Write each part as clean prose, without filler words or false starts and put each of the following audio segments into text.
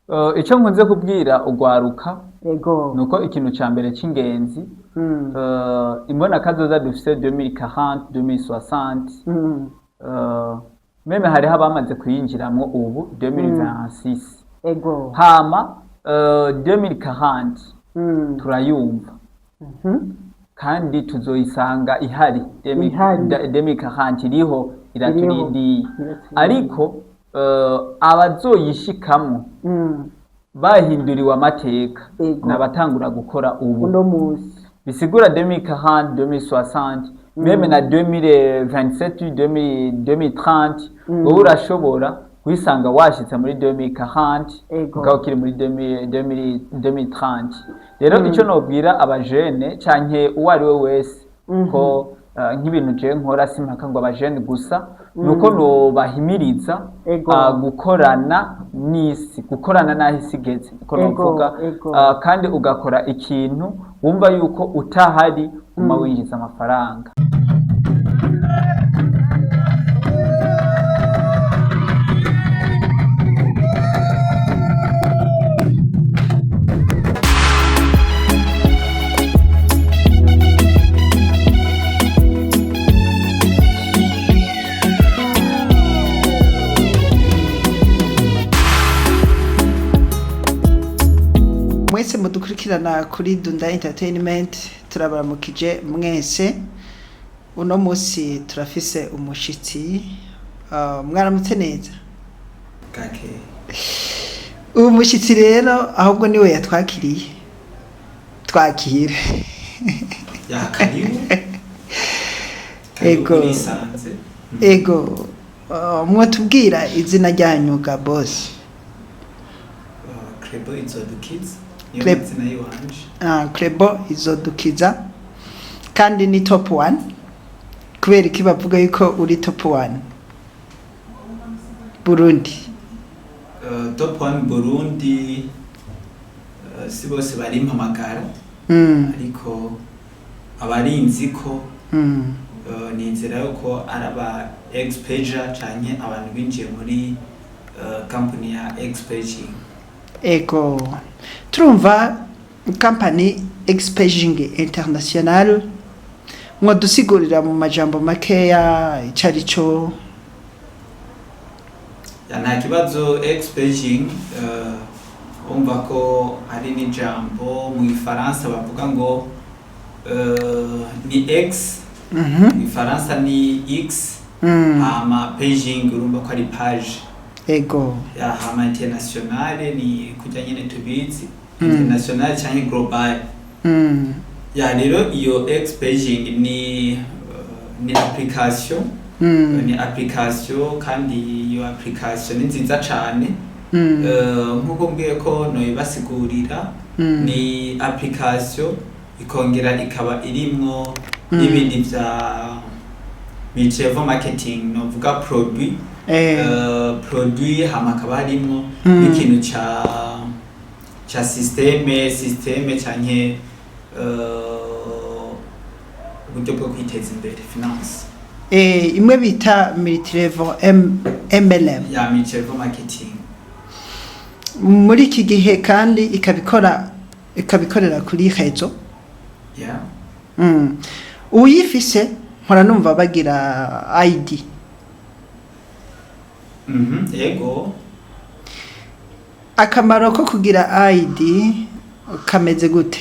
Ico nkunze kubwira ugwaruka Ego. nuko ikintu ca mbere c'ingenzi, imbona kazoza dufise 2040, 2060, même hariho abamaze kuyinjiramwo ubu 2026. Hama 2040 turayumva kandi tuzoyisanga ihari. Ihari. 2040 iriho, iraturindiye. Iraturindiye. Ariko abazoyishikamwo bahinduriwe amateka n'abatangura gukora ubu. Uno munsi. Bisigura 2040, 2060, même na 2027, 2030, wowe urashobora kwisanga washitse muri 2040 ukaba ukiri muri 2000 2030. Rero ico nobwira abajene canke uwo ari we wese ko nk'ibintu je nkora simpaka ngo abajene gusa, nuko nobahimiriza gukorana n'isi, gukorana n'aho isi igeze, niko novuga. Kandi ugakora ikintu wumva yuko utahari uma winjiza amafaranga. Mwese mudukurikirana kuri Dunda Entertainment, turabaramukije mwese. Uno munsi turafise umushitsi. Mwaramutse neza? Kake. Uwo mushyitsi rero ahubwo niwe yatwakiriye, twakire. Ya, karibu. Karibu. Ego. Murisanze. Ego, mwotubwira izina ryanyu ga boss? Crebo Izodukiza niyo mazina yiwanje. Crebo Izodukiza, kandi ni top one. Kubera iki bavuga yuko uri top one Burundi? Top one Burundi, si bose barimpamagara, ariko abarinzi ko ni inzira yuko ari aba expager canke abantu binjiye muri company ya expaging. Ego, turumva company Expaging International. Mwadusigurira mu majambo makeya ico ari cyo? Ya, nta kibazo. Expaging, umva ko hari n'ijambo mu Gifaransa bavuga ngo ni x, mu Gifaransa ni x, hama paging urumva ko ari page. Ya, hama internationale ni kurya nyene tubizi, international canke global. Ya, rero iyo expaging ni application, ni application, kandi iyo application ni nziza cane. Nk'uko mbwiye ko noyibasigurira, ni application ikongera ikaba irimwo n'ibindi vya multilevel marketing, novuga produit, produit, hama hakaba harimwo n'ikintu ca système canke uburyo bwo kwiteza imbere, finance. Imwe bita multilevel MLM. Ya, multilevel marketing. Muri iki gihe kandi ikabikora, ikabikorera kuri réseau. Uyifise mpora numva bagira ID. Yego. Akamaro ko kugira ID kameze gute?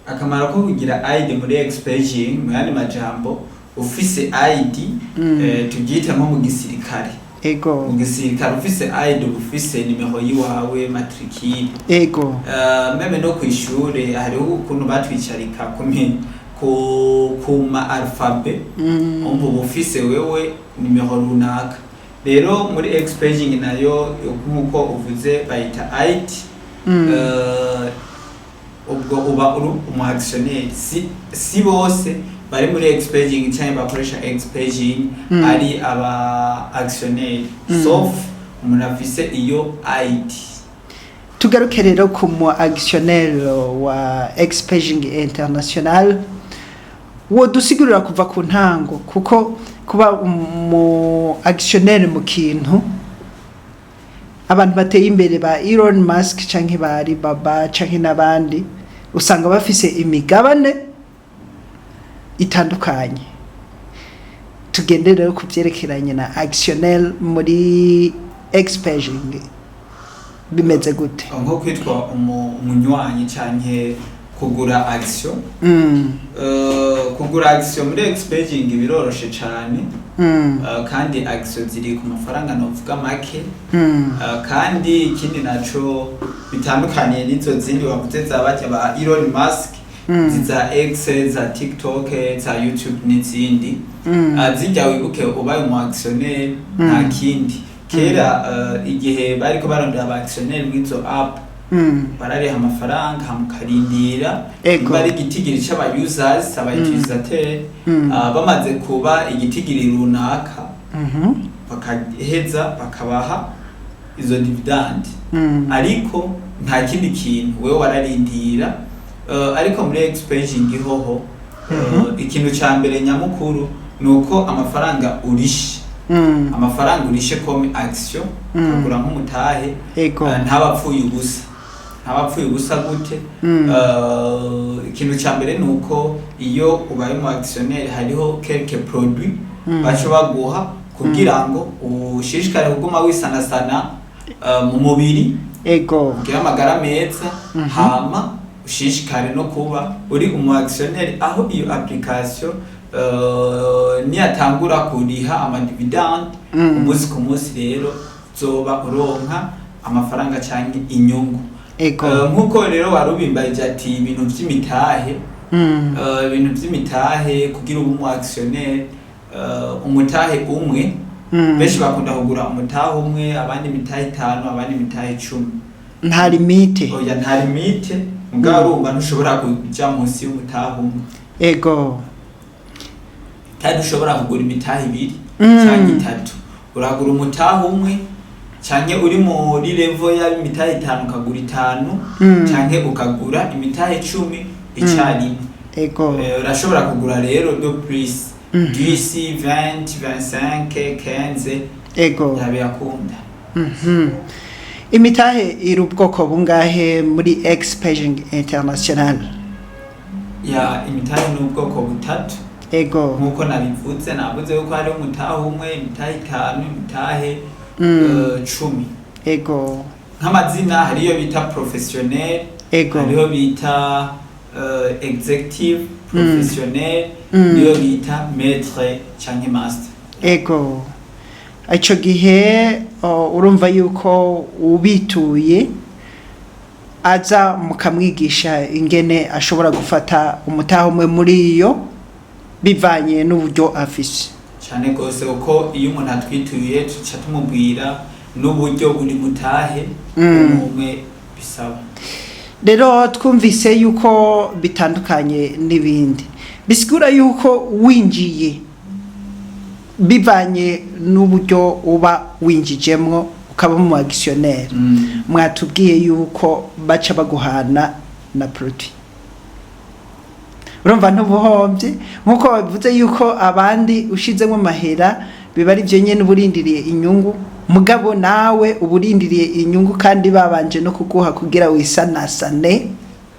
Akamaro ko kugira ID muri expaging, mu yandi majambo, ufise ID, tubyite nko mu gisirikare. Mu gisirikare ufise ID uba ufise nimero yiwawe, matricule. Même no kw'ishure hariho ukuntu batwicarika ku ma alphabet, umva uba ufise wewe nimero runaka. Rero muri expaging nayo, nk'uko uvuze, bayita ID. Ubwo uba uri umu actionnaire. Si bose bari muri expaging cyangwa bakoresha expaging ari aba actionnaire, sauf umuntu afise iyo ID. Tugaruke rero ku mu actionnaire wa Expaging International. Wodusigurira kuva ku ntango, kuko kuba umu actionnaire mu kintu Abantu bateye imbere ba Elon Musk canke ba Alibaba canke n'abandi, usanga bafise imigabane itandukanye. Tugende rero ku vyerekeranye na actionnaire muri Xpaging, bimeze gute? Nko kwitwa umunywanyi canke kugura action. Kugura action muri Xpaging biroroshe cane. Kandi action ziri ku mafaranga novuga make. Kandi ikindi naco bitandukaniye n'izo zindi wavuze za barya ba Elon Musk, za X, za TikTok, za YouTube n'izindi. Zijya wibuke ubaye umu actionnaire, nta kindi. Kera igihe bariko barondera aba actionnaire mw'izo app, barariha amafaranga hama ukarindira niba ari igitigiri c'aba users, aba utilisateur, bamaze kuba igitigiri runaka, bakaheza bakabaha izo dividende. Ariko nta kindi kintu, wewe wararindira. Ariko muri Xpaging hoho, ikintu ca mbere nyamukuru ni uko amafaranga urishe, amafaranga urishe comme action, ukagura nk'umutahe, ntabapfuye ubusa. Ntabapfuye ubusa gute? Ikintu ca mbere ni uko iyo ubaye mu actionnaire hariho quelques produits baca baguha kugira ngo ushishikare kuguma wisanasana mu mubiri, ugire amagara meza, hama ushishikare no kuba uri umu actionnaire aho iyo application niyatangura kuriha ama dividende umunsi ku munsi, rero uzoba uronka amafaranga canke inyungu. Nkuko rero wari ubimbarije ati ibintu vy'imitahe, ibintu vy'imitahe kugira ube umu actionnaire, umutahe umwe, benshi bakunda kugura umutahe umwe, abandi imitahe 5, abandi imitahe 10. Nta limite? Oya, nta limite, mugabo urumva ntushobora kuja munsi y'umutahe umwe. Kandi ushobora kugura imitahe ibiri canke itatu. Uragura umutahe umwe, canke uri muri level y'imitahe 5 ukagura 5, canke ukagura imitahe 10 icarimwe. Urashobora kugura rero de plus 10, 20, 25, 15, yabirakunda. Imitahe iri ubwoko bungahe muri Xpaging International? Ya, imitahe ni ubwoko butatu. Nkuko nabivuze, navuze yuko hariho umutahe umwe, imitahe 5, imitahe 10. Nk'amazina, hariyo bita professionnel, hariho bita executive professionnel, niyo bita maître canke master. Ego, ico gihe urumva yuko ubituye aza mukamwigisha ingene ashobora gufata umutahe umwe muri iyo bivanye n'uburyo afise. Cane gose, kuko iyo umuntu atwituye tuca tumubwira n'uburyo buri mutahe umwe bisaba. Rero twumvise yuko bitandukanye n'ibindi, bisigura yuko winjiye bivanye n'uburyo uba winjijemwo ukaba mu actionnaire, mwatubwiye yuko baca baguhana na produit, urumva ntubuhombye. Nk'uko babivuze yuko abandi ushizemo amahera biba ari byo nyene uba urindiriye inyungu, mugabo nawe uba urindiriye inyungu kandi babanje no kuguha kugira wisanasane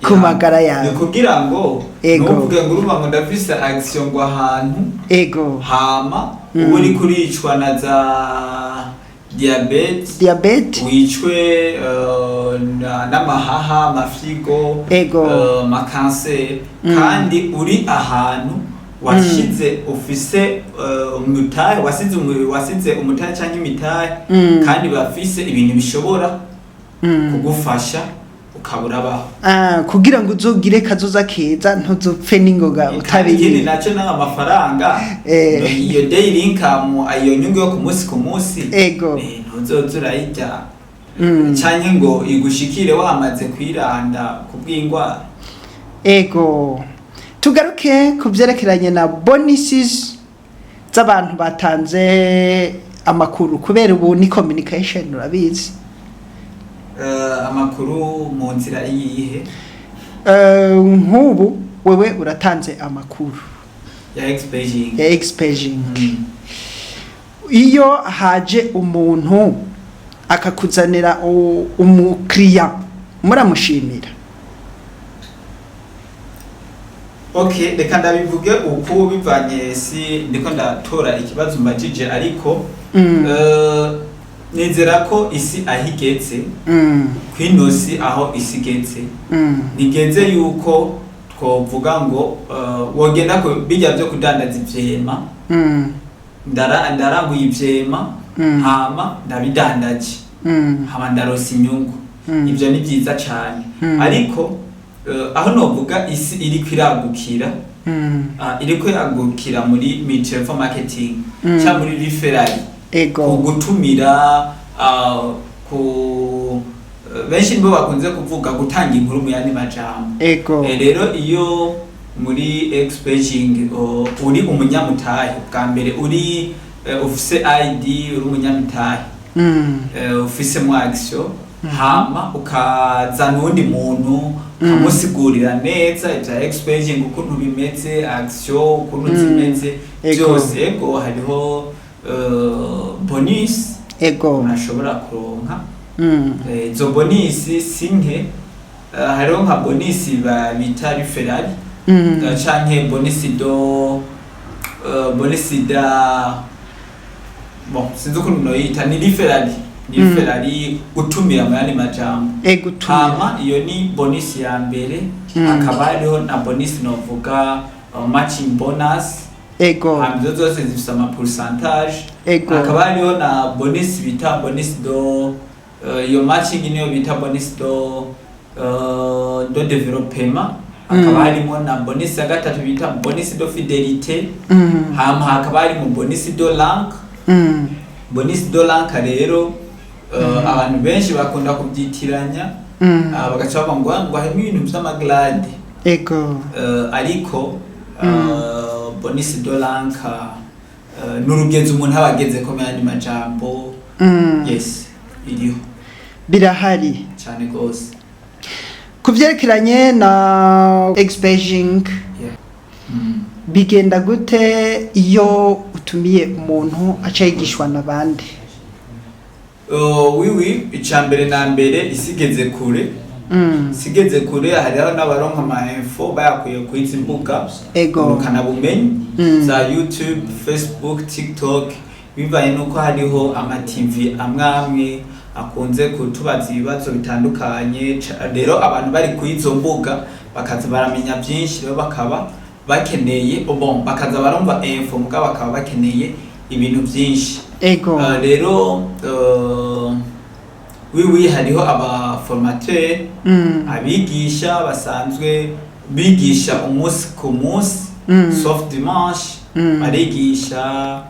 ku magara Ni yawe. kugira ngo ntuvuge ngo urumva ngo ndafise action ngo ahantu, hama uba uri kuricwa na za diabète, diabète, wicwe n'amahaha, amafyigo, amakanseri, kandi uri ahantu washize ufise umutahe, wasize wasize umutahe canke imitahe, kandi bafise ibintu bishobora kugufasha ukabura abaho. Ah, kugira ngo uzogire kazoza keza, ntuzopfe n'ingoga Kandi ikindi utabizi. naco n'ayo amafaranga, iyo daily income, iyo nyungu yo ku munsi ku munsi, ntuzoza urayirya canke ngo igushikire wamaze kwiranda kubw'ingwara. Ego, tugaruke ku byerekeranye na bonuses z'abantu batanze amakuru, kubera ubu ni communication, urabizi. Amakuru mu nzira iyihe? Nk'ubu wewe uratanze amakuru ya Xpaging. Ya Xpaging. Iyo haje umuntu akakuzanira umukiriya, muramushimira? Okay, reka ndabivuge uku, bivanye si ndiko ndatora ikibazo mbajije, ariko nizera ko isi aho igeze, kw'ino si aho isi igeze, ntigeze yuko twovuga ngo wogenda ku bijya byo kudandaza ivyema, ndaranguye ivyema, hama ndabidandaje, hama ndaronsa inyungu. Ivyo ni vyiza cane, ariko aho novuga isi iriko iragukira, iriko iragukira muri multi-level marketing cyangwa muri referral, ku gutumira, ku benshi nibo bakunze kuvuga gutanga inkuru mu yandi majambo. Rero iyo muri expaging uri umunyamutahe bwa mbere, uri ufise ID, uri umunyamutahe, ufisemo action, hama ukazana uwundi muntu, ukamusigurira neza ibya expaging ukuntu bimeze, action ukuntu zimeze, byose, ego, hariho bonus ashobora kuronka. Izo bonus si nke. Hariho nka bonus bita referral, canke bonus do bonus da, bon, sinzi ukuntu noyita, ni referral, ni referral, gutumira mu yandi majambo. Ego, tumira. Hama iyo ni bonus ya mbere. Hakaba hariho na bonus novuga matching bonus. Hama izo zose zifise ama pourcentage. Hakaba hariho na bonus bita bonus do iyo matching niyo bita bonus do développement. Hakaba harimo na bonus ya gatatu bita bonus de fidélité. Hama hakaba harimo bonus de rank. Bonus de rank rero, abantu benshi bakunda kubyitiranya, bagaca bavuga ngo harimo ibintu vy'ama grade. Ariko bonus de rank n'urugenzo umuntu aba agezeko mu yandi majambo. Yes, iriho. Birahari. Cyane rwose. Ku byerekeranye na expaging, bigenda gute iyo utumiye umuntu aca yigishwa n'abandi? Oui, icya mbere na mbere isigeze kure, isigeze kure, hariho n'abaronka ama info bayakuye kuri izi mbuga ngurukanabumenyi, za YouTube, Facebook, TikTok, bivanye n'uko hariho ama TV amwe amwe akunze kutubaza ibibazo bitandukanye. Rero abantu bari kuri izo mbuga bakaza baramenya byinshi, rero bakaba bakeneye, bon, bakaza barumva info, mugabo bakaba bakeneye ibintu byinshi. Rero oui, hariho aba formateur, abigisha basanzwe bigisha umunsi ku munsi, sauf dimanche. Barigisha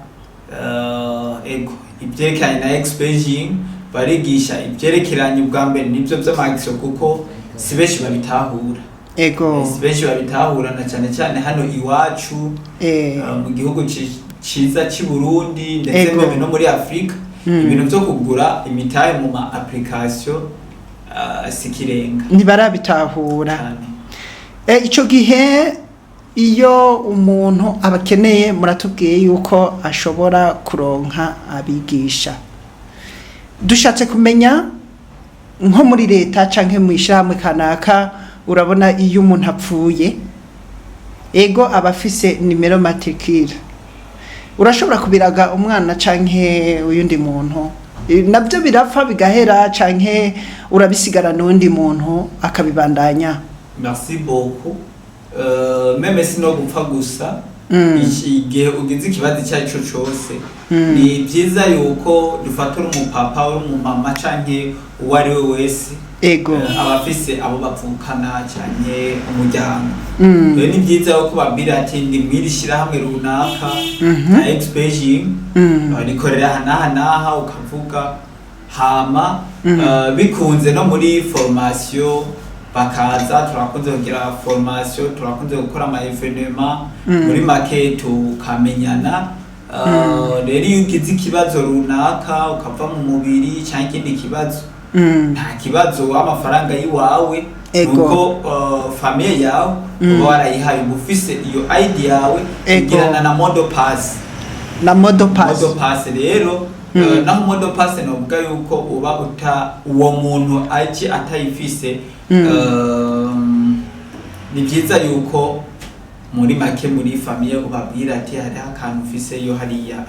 ego ibyerekeranye na expaging, barigisha ibyerekeranye ubwa mbere nibyo by'ama action, kuko si benshi babitahura. Si benshi babitahura, na cyane cyane hano iwacu, mu gihugu ciza cy'i Burundi, ndetse même no muri Afrika. Ibintu byo kugura imitahe mu ma application si kirenga. Ntibarabitahura. Cyane. Ico gihe iyo umuntu abakeneye, muratubwiye yuko ashobora kuronka abigisha. Dushatse kumenya nko muri leta canke mu ishyirahamwe kanaka, urabona iyo umuntu apfuye, ego, aba afise numéro matricule, urashobora kubiraga umwana canke uyundi muntu. Nabyo birapfa bigahera, canke urabisigarana n'undi muntu akabibandanya? Merci beaucoup. Même si no gupfa gusa, igihe ugize ikibazo icyo ari cyo cyose, ni byiza yuko dufata uri umupapa, uri umumama, canke uwo ari we wese, aba afise abo bavukana canke umuryango. Rero ni byiza yuko babwira ati ndi mw'iri shyirahamwe runaka na expaging, rikorera aha n'aha n'aha, ukavuga, hama bikunze no muri formation bakaza. Turakunze kugira formation, turakunze gukora ama événement, muri make tukamenyana. Rero iyo ugize ikibazo runaka, ukava mu mubiri cyangwa ikindi kibazo, nta kibazo, w'amafaranga y'iwawe, nuko famille yawe uba warayihaye, uba ufise iyo ID yawe, ugirana na mot de passe. Na mot de passe. Mot de passe rero. Naho mot de passe novuga yuko uba uta uwo muntu aje atayifise, ni byiza yuko muri make muri famille ubabwira ati hariho akantu ufiseyo hariya.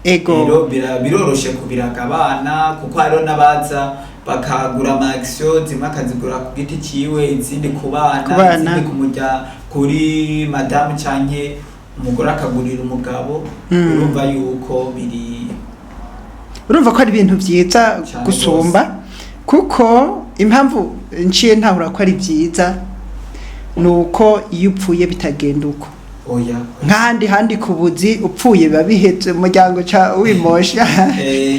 Rero biroroshe kubiraga abana, kuko hariho n'abaza bakagura ama action, zimwe akazigura ku giti ciwe, izindi ku bana, Ku bana. izindi ku murya kuri madamu canke umugore akagurira umugabo. Urumva yuko biri Urumva ko ari ibintu byiza Cane. gusumba, kuko impamvu nciye ntahura ko ari byiza ni uko iyo upfuye bitagenda uko. Oya. Nk'ahandi handi ku buzi, upfuye biba bihetse, umuryango ca wimosha.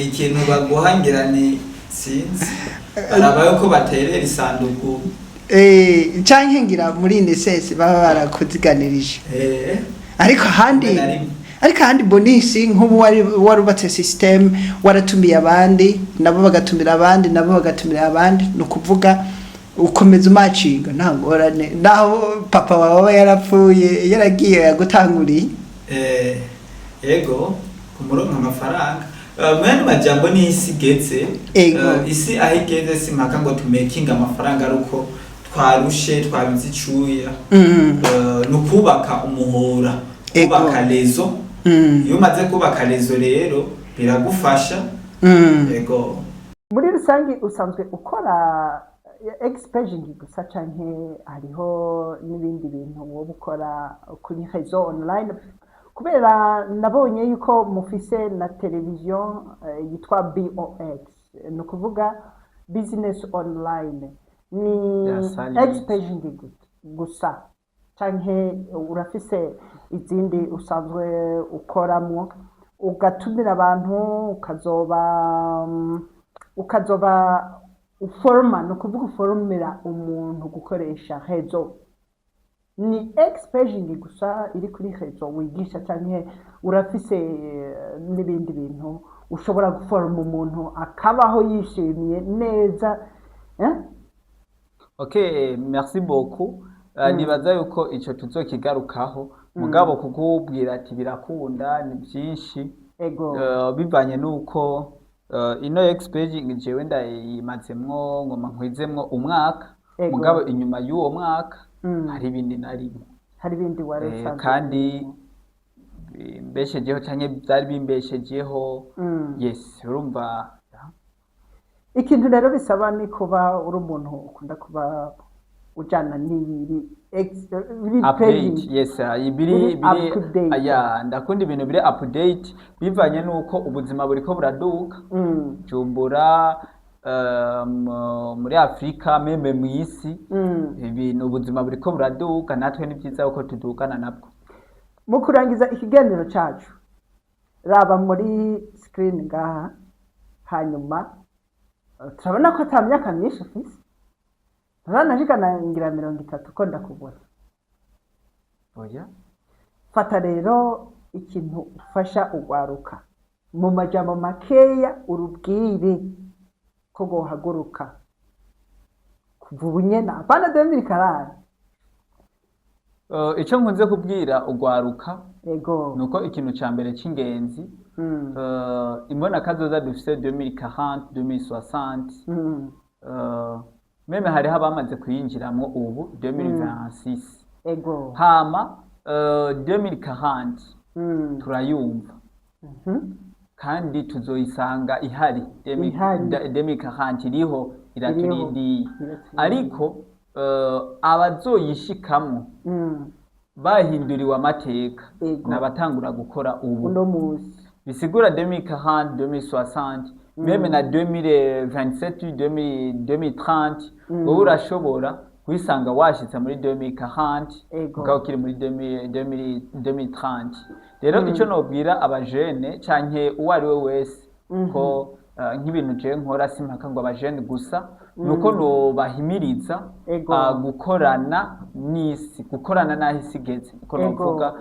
Ikintu baguhangira ni sinzi, baraba yuko baterera isanduku. Canke ngira muri INSS baba barakuziganirije. Ariko ahandi Rimwe na rimwe. Ariko ahandi bonus, nk'ubu wari warubatse system, waratumiye abandi, nabo bagatumira abandi, nabo bagatumira abandi, ni ukuvuga ukomeza umacinga, nta ngorane, naho papa wawe aba yarapfuye, yaragiye yagutanguriye. Ego, kumuronka amafaranga. Mwene majambo ni isi igeze. Isi aho igeze si mpaka ngo tumekinge amafaranga ari uko twarushe, twabize icuya. Ni ukubaka umuhora, kubaka réseau. Iyo umaze kubaka réseau rero biragufasha. Ego. Muri rusange usanzwe ukora expaging gusa, canke hariho n'ibindi bintu woba ukora kuri réseau online? Kubera nabonye yuko mufise na televiziyo yitwa BOX, ni ukuvuga business online, ni Ya, Salut. expaging gusa canke urafise izindi usanzwe ukoramwo, ugatumira abantu, ukazoba uforoma, ni ukuvuga uforomera umuntu gukoresha réseau? Ni expaging gusa iri kuri réseau wigisha, canke urafise n'ibindi bintu ushobora guforoma umuntu akabaho yishimye neza, eh? Ok, merci beaucoup. Nibaza yuko ico tuzokigarukaho, mugabo kukubwira ati birakunda ni byinshi. Bivanye nuko ino expaging jewe ndayimazemwo ngoma nkwizemwo umwaka. Mugabo inyuma y'uwo mwaka hari ibindi narimo. Hari ibindi wari usanzwe Kandi bimbeshejeho canke byari bimbeshejeho. Yes, urumva. Ikintu rero bisaba ni kuba uri umuntu ukunda kuba ujana n'ibiri biri Update. paging. Yes, biri Biri biri up to date. Aya, ndakunda ibintu biri update bivanye nuko ubuzima buriko buraduka. Jumbura, muri Afurika, même mu isi, ibintu ubuzima buriko buraduka, natwe ni byiza yuko tudukana nabwo. Mu kurangiza ikiganiro cacu, raba muri screen ngaha, hanyuma turabona ko ata myaka myinshi ufise, nturanashikana ngira 30 ko ndakubona. Oya. Fata rero ikintu ufasha ugwaruka mu majambo makeya, urubwire ko gohaguruka kuva ubu nyene, apana 2040. Ico nkunze kubwira ugwaruka nuko ikintu ca mbere c'ingenzi, imbona kazoza dufise 2040, 2060, même hariho abamaze kuyinjiramwo ubu 2026. Hama 2040 turayumva kandi tuzoyisanga ihari. Ihari. 2040 iriho, iraturindiye. Iraturindiye. Ariko abazoyishikamwo bahinduriwe amateka n'abatangura gukora ubu. Uno musi. Bisigura 2040, 2060, même na 2027, 2030, wowe urashobora kwisanga washitse muri 2040 mugabo ukiri muri 2000 2030. Rero ico nobwira abajene canke uwo ari we wese ko nk'ibintu jewe nkora simpaka ngo abajene gusa, nuko nobahimiriza gukorana n'isi, gukorana n'aho isi igeze, niko novuga.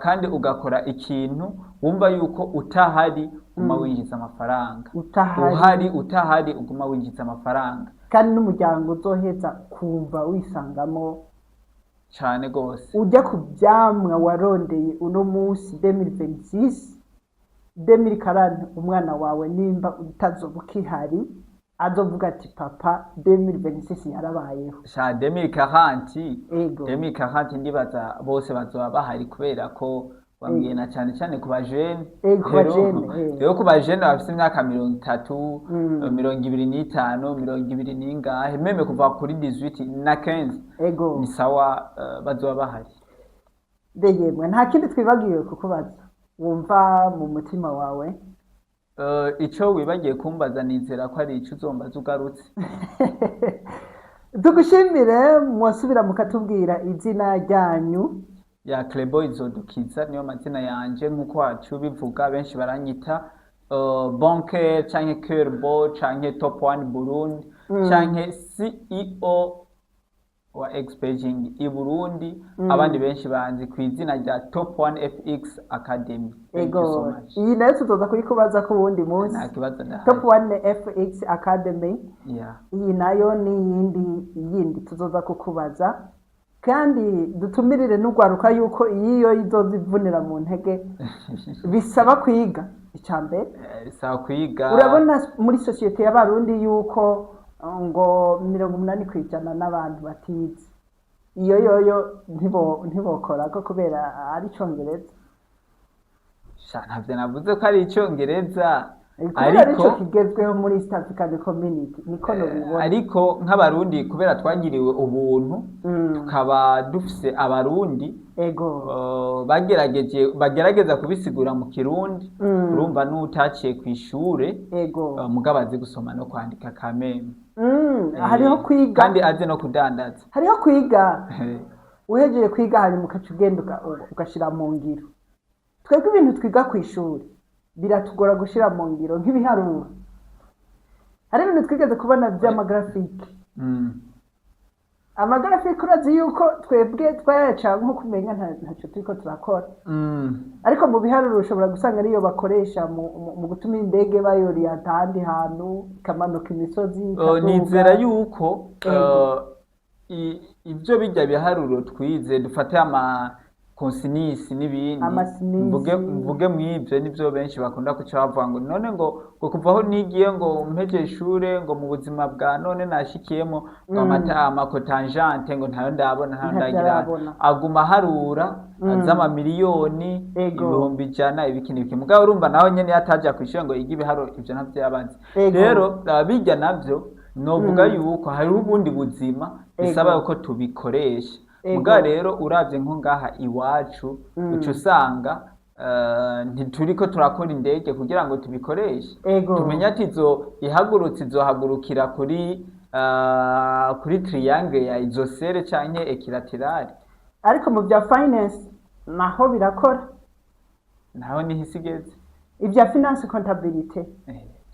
Kandi ugakora ikintu wumva yuko utahari uguma winjiza amafaranga. Utahari. Uhari, utahari, uguma winjiza amafaranga. Kandi n'umuryango uzoheza kumva wisangamo. Cane gose. Ujya ku byamwa warondeye uno munsi 2026. 2040, umwana wawe nimba utazoba ukihari azovuga ati: "Papa, 2026 yarabayeho." Sha, 2040. Ego. 2040 ndibaza bose bazoba bahari, kubera ko wambwiye na cyane cyane ku bajene. Ku bajene, eh. Rero ku bajene bafite imyaka 30, 25, mirongo ibiri n'ingahe, même kuva kuri 18 na 15, ni sawa, bazoba bahari. Mbe yemwe, nta kindi twibagiwe kukubaza wumva mu mutima wawe? Ico wibagiye kumbaza, nizera ko ari ico uzombaza ugarutse. Tugushimire. Mwasubira mukatubwira izina ryanyu? Ya, Clebo Izodukiza niyo mazina yanje, nk'uko wacu bivuga. Benshi baranyita Bonke canke Kerbo canke Top One Burundi canke CEO wa Expaging i Burundi. Abandi benshi banzi ku izina rya Top One FX Academy. Thank you so much. Iyi nayo tuzoza kuyikubaza ku wundi munsi. Nta kibazo, ndahari. Top One FX Academy. Yeah. Iyi nayo ni iyindi yindi tuzoza kukubaza, kandi dutumirire n'urwaruka yuko iyi yo izoza ivunira mu ntege. Bisaba kwiga icya mbere. Bisaba kwiga. Urabona muri sosiyete y'Abarundi yuko ngo 80% n'abantu batize. Iyo yoyo ntibokora ko kubera ari Icongereza. Sha, ntavyo navuze ko ari Icongereza. Kubera Ariko arico kigezweho muri East African Community, niko nobibona. Ariko nk'Abarundi, kubera twagiriwe ubuntu, tukaba dufise Abarundi bagerageje, bagerageza kubisigura mu Kirundi, urumva n'utaciye kw'ishure, mugabo azi gusoma no kwandika kameme. Hariho kwiga. Kandi azi no kudandaza. Hariho kwiga, uhejeje kwiga hanyuma ukaca ugenda ugashira mu ngiro. Twebwe ibintu twiga ku ishuri biratugora gushira mu ngiro, nk'ibiharuro. Hari ibintu twigeze kubona by'amagrafike. Amagrafike, urazi yuko twebwe twayaca nko kumenya ntacyo turiko turakora. Ariko mu biharuro ushobora gusanga ariyo bakoresha mu gutuma indege bayoriyanta ahandi hantu, ikamanuka imisozi, ikaduga. Nizera yuko ibyo bijya biharuro twize, dufate ama cosinus n'ibindi, Amasinisi. mvuge mw'ibyo nibyo benshi bakunda kuca bavuga ngo none ngo kuva aho nigiye, ngo mpeje ishure, ngo mu buzima bwa none nashikiyemo, ngo amata ama cotangente ngo ntayo ndabona, ntayo Ntabyo ndagira. arabona. Aguma aharura z'amamiliyoni, 100,000, ibiki n'ibiki. Mugabo urumva nawe nyene yataja kw'ishure ngo yige ibiharuro, ivyo ntavyo yabazi. Rero bijya navyo novuga yuko hariho ubundi buzima bisaba yuko tubikoresha. Mugabo rero uravye nko ngaha iwacu, uca usanga ntituriko turakora indege kugira ngo tubikoreshe, tumenye ati izo ihagurutse izohagurukira kuri triangle ya isocèle canke équilatérale. Ariko mu bya finance naho birakora. Naho niho isi igeze. Ibya finance, comptabilité,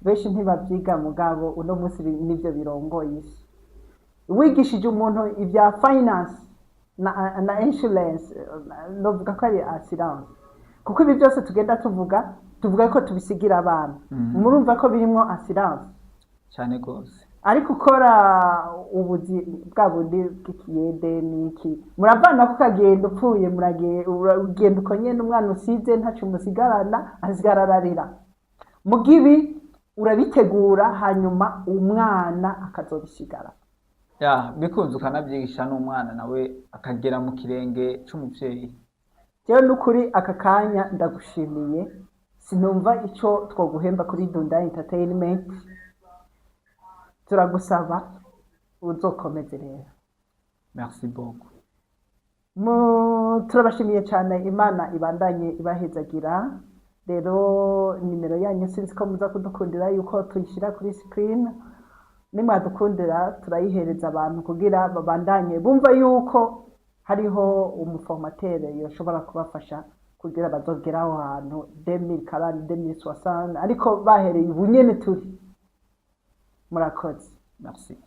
benshi ntibabyiga, mugabo uno munsi nibyo birongoye isi. Wigishije umuntu ibya finance na insurance, novuga ko ari assurance, kuko ibi byose tugenda tuvuga, tuvuga ko tubisigira abana. Murumva ko birimo assurance. Cyane rwose. Ariko ukora ubuzi bwa bundi bw'ikiyede n'iki, muravana ko ukagenda upfuye, ugenda uko nyene, umwana usize ntaco umusigarana, asigara ararira. Mugibi urabitegura, hanyuma umwana akazobisigara. Ya, bikunze ukanabyigisha n'umwana, nawe akagera mu kirenge c'umuvyeyi. Jewe n'ukuri aka kanya ndagushimiye. Sinumva ico twoguhemba kuri Dunda Entertainment. Turagusaba uzokomeze rero. Merci beaucoup. Turabashimiye cyane, Imana ibandanye ibahezagira. Rero nimero yanyu sinzi ko muza kudukundira yuko tuyishyira kuri screen. Nimwadukundira turayihereza abantu kugira babandanye bumva yuko hariho umuformateur yoshobora kubafasha kugira bazogere aho hantu 2040, 2060, ariko bahereye ubu nyene turi. Murakoze. Merci.